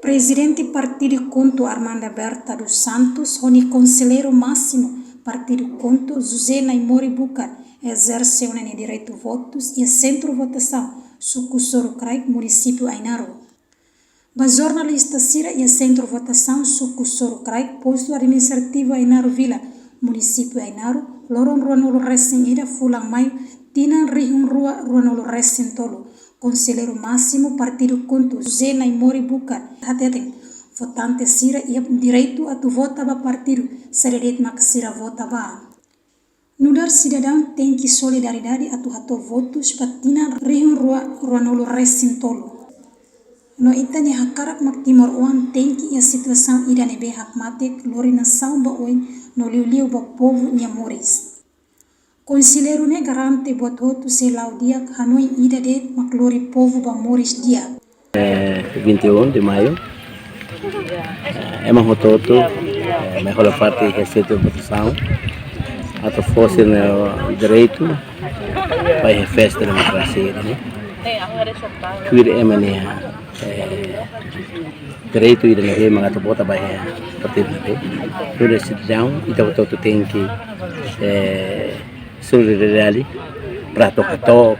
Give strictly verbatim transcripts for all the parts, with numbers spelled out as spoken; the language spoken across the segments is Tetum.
Prezidente Partidu KHUNTO Armanda Berta dos Santos ho nia konselleiru másimu Partidu KHUNTO José Naimori Bucar ezerse ona nia direitu votus iha sentru votasaun suku Sorukraik, munisípiu Ainaro. Ba jornalista sira iha sentru votasaun suku Sorukraik, postu administrativu Ainaro Vila, munisípiu Ainaro, loron ruanulu resin ida fulan Maiu, tinan rihun rua ruanulu resin tolu, konselleiru másimu Partidu KHUNTO José Naimori Bucar hateten, votante sira iha direitu atu vota ba partidu saida de'it mak sira vota ba. Nu'udar sidadaun tenke solidariedade atu hato'o votus ba tinan rihun rua ruanulu resin tolu. No ita-nia hakarak mak timoroan tenke iha situasaun ida ne'ebé hakmatek lori nasaun ba oin no liuliu ba povu nia moris. Konselleiru ne'e garante buat hotu sei la'o di'ak, hanoin ida de'it mak lori povu ba moris di'ak. Eh, vinte e um de maio, eh, ema hotu-hotu, eh, mai hola parte iha sentru votasaun atu fó sira-nia direitu ba iha festa demokrasia ne'e. Tuir ema nia, eh, direitu ida ne'ebé mak atu vota ba iha partidu ne'ebé. Tuir sidadaun, ita hotu-hotu tenke, eh, solidariedade para atu hato'o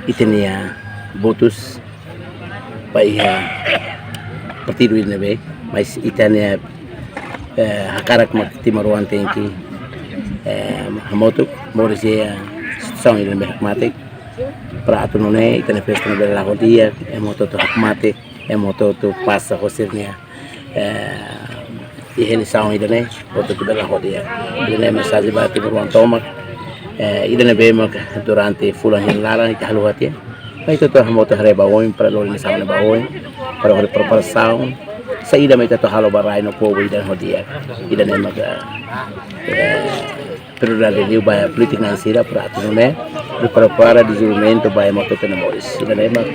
ita-nia votus ba iha partidu ida ne'ebé, mas ita-nia, eh, hakarak mak timoroan tenke, eh, hamutuk moris iha situasaun ida ne'ebé hakmatek, para atu nune'e ita-nia festa ne'e bele la'o di'ak, ema hotu-hotu hakmatek, ema hotu-hotu pasa ho sira-nia, eh, iha eleisaun ida-ne'e, hotu-hotu bele la'o di'ak. Ida-ne'e mensajen ba timoroan tomak, eh, ida ne'ebé mak durante fulan hira laran ita haluha tiha. Mas ita hotu hamutuk haree ba oin, para lori eleisaun ba oin, para lori preparasaun saida mak ita atu halo ba rai no povu ida ho di'ak. Ida-ne'e mak, eh, prioridade liu ba polítiku na'in sira para atu nune'e, prepara dezenvolvimentu ba ema hotu-hotu nia moris. Ida-ne'e mak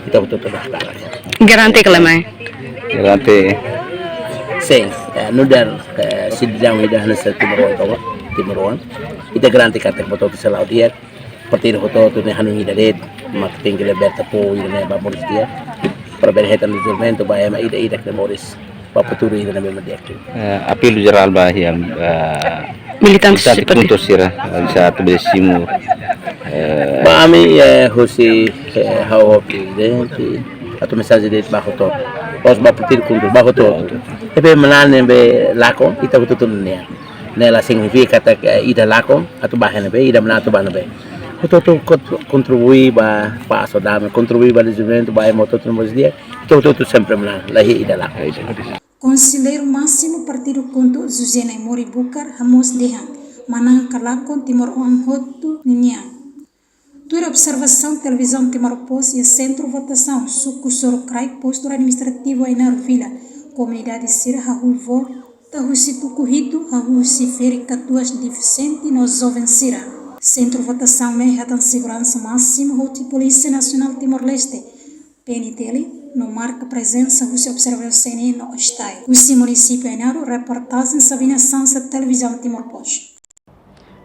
ita hotu-hotu hakarak. Garante ka lae, maun? Garante. Sin, eh, nu'udar, eh, sidadaun ida hanesan timoroan tomak, timoroan. Ita garante katak buat hotu sei la'o di'ak, partidu hotu-hotu nia hanoin ida de'it, mak tenke liberta povu ida-ne'e ba moris di'ak, para bele hetan dezenvolvimentu ba ema ida-idak nia moris, ba futuru ida ne'ebé mak di'ak. Eh, apelu jerál ba iha, eh, militante militante sira. KHUNTO sira, eh, bisa atu bele simu, eh, ba ami, eh, husi, eh, ha'u prezidente, atu mensajen de'it ba hotu-hotu. La'ós ba partidu KHUNTO, ba hotu-hotu. Ne'ebé manán, ne'ebé lakon, ita hotu-hotu nune'e. Ne'e la signifika katak, eh, ida lakon atu bá iha ne'ebé, ida manán atu bá ne'ebé. Hotu-hotu kont-, kontribui ba pás no dame, kontribui ba dezenvolvimentu ba ema hotu-hotu nia moris di'ak, ita hotu-hotu sempre manán, la iha ida lakon. Konselleiru másimu Partidu KHUNTO José Naimori Bucar hamoos dehan, manán ka lakon timoroan hotu ninian. Tuir observasaun Televizaun Timor Post iha sentru votasaun suku Sorukraik, postu administrativu Ainaro Vila, komunidade sira hahú vota husi tuku hitu, hahú husi ferik katuas defisiente no joven sira. Sentru votasaun ne'e hetan seguransa másimu hosi Polísia Nasionál Timor-Leste, P N T L, no marka prezensa husi observadór C N N no STAE. Husi munisípiu Ainaro, reportajen Sabina Sansa, Televizaun Timor Post.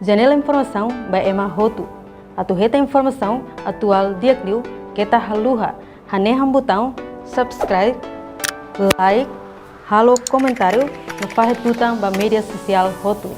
Janela informasaun ba ema hotu. Atu hetan informasaun atuál di'ak liu, keta haluha hanehan butaun subscribe, like, halo komentáriu no fahe tutan ba média sosiál hotu.